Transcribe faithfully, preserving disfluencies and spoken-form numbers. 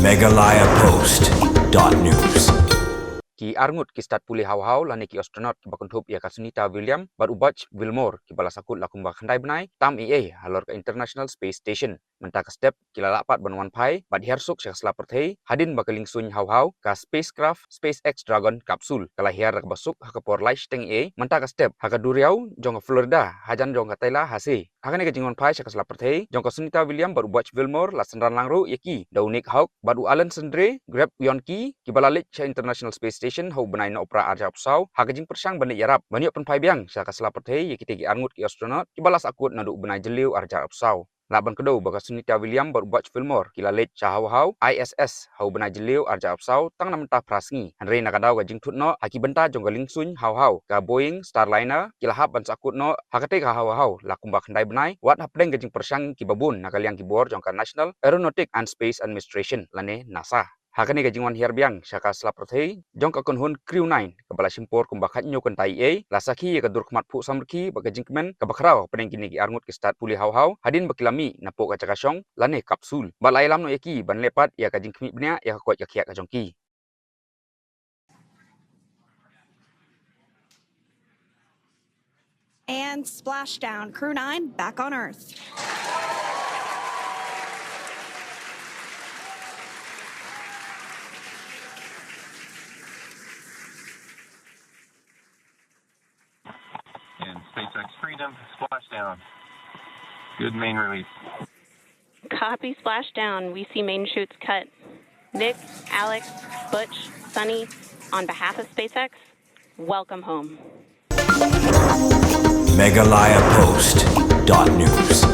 Meghalaya Post dot news. Ki arngut ki stad pule haw-haw lane ki astronaut kiba kynthup ïa ka Sunita William bad u Butch Wilmore kiba la sahkut la kumba khyndai bnai tam ei ei halor ka International Space Station. Mynta ka step ki la lah pat ban wan phai bad hiar suk sha ka sla pyrthei hadien ba ka liengsuiñ haw-haw ka spacecraft SpaceX Dragon capsule ka la hiar da kaba suk ha ka por lai shiteng ei ei mynta ka step ha ka duriaw jong ka Florida hajan jong ka Tallahassee. Ha kane ka jingwan phai sha ka sla pyrthei jong ka Sunita William bad u Butch Wilmore la synran lang ruh ïa ki da u Nick Hauck bad u Alexandre Grebyansky kiba la leit sha International Space Station ha u bnai Nohprah arhajar arphew saw ha ka jingpyrshang ban leit ïarap ban ïoh pynphai biang sha ka sla pyrthei ïa kitei ki arngut ki astronaut kiba la sahkut naduh u bnai Jylliew arhajar arphew saw. Lah ban kdew ba ka Sunita William bad u Butch Wilmore ki la leit sha haw-haw I S S ha u bnai Jylliew arhajar arphew saw tang na mynta phra sngi. Hynrei na ka daw ka jingthut noh ha ki bynta jong ka liengsuiñ haw-haw ka Boeing Starliner ki la hap ban sahkut noh ha katei ka haw-haw la kumba khyndai bnai wat hapdeng ka jingpyrshang kiba bun na ka liang ki bor jong ka National Aeronautic and Space Administration lane NASA. Ha kane ka jingwan hiar biang sha ka sla pyrthei jong ka kynhun Crew Nine kaba la shim por kumba khathynñiew kynta ei ei la sakhi ïa ka dur khmat phuh samrkhie bad ka jingkmen kaba khraw hapdeng kine ki arngut ki stad pule haw-haw hadien ba ki la mih napoh ka jaka shong lane capsule bad la ïalam noh ïa ki ban leh pat ïa ka jingkhmih bniah ïa ka koit ka khiah ka jong ki. And splashdown, Crew Nine back on Earth. And SpaceX Freedom, splashdown. Good main release. Copy splashdown. We see main chutes cut. Nick, Alex, Butch, Sunny, on behalf of SpaceX, welcome home. Meghalaya Post dot news.